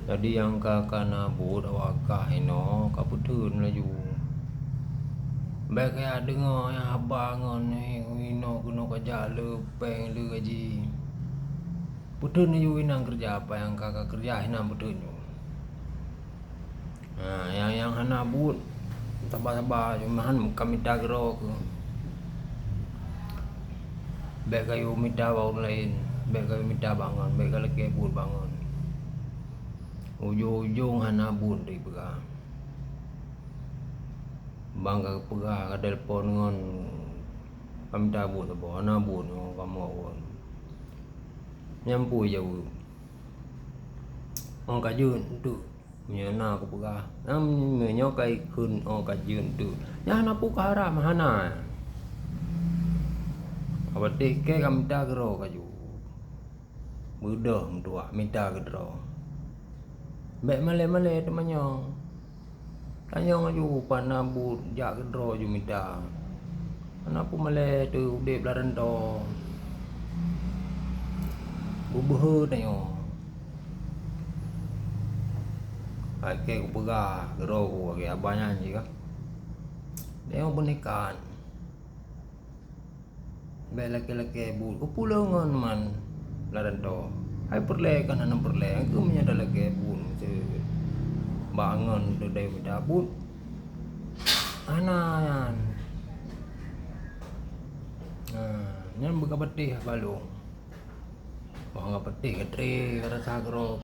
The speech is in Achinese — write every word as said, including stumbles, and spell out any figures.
Jadi nyang ka, ka na buet awak kah inoe ka peutheun laju. Bék kajak deungoe nyang haba ngon inoe keunoe kajak le péng le gaji. Peutheun laju inan keureuja, apa nyang ka, ka keureuja inan peutheun laju. Nah, nyang, nyang hana buet, saba-saba, cuma han ka mita keudroe keuh. Bék kayue mita bak ureueng laén, bék kayue mita bak ngon, bék kalakée buet bak ngon. Ujong-ujong hana buet dipeugah. Bang ka peugah, ka telepon ngon, ka mita buet saboh, hana buet ngon kamoe. Nyan peue jaweueb? Oh, ka jeuet, Teuk. Meunyoe na kupeugah, na meunyoe ka ikheun, oh, ka jeuet, Teuk. Nyan hana peue ka haram, hana. Ka patéh kée ka mita keudroe kaju. Beudôh meutuah mita keudroe. Bék malée-malée teumanyong. Tanyong aju, pat na buet jak keudroe ju mita. Hana peue malée teuh udeb lam rantô. Beubeuhe tanyoe. Akhé kupeugah keudroe ku lagée haba nyan jih kah. Tanyoe beuneukat. Bék lakée-lakée buet, kupulo ngon man lam rantô. Hai peureulée kan hana peureulée, keu meunyoe talakée buet, meusti bak ngon teudai mita buet. Hana nyan. Nah, nyan beuka patéh balong. Wah, ka patéh ka tré, ka rasa keudroe,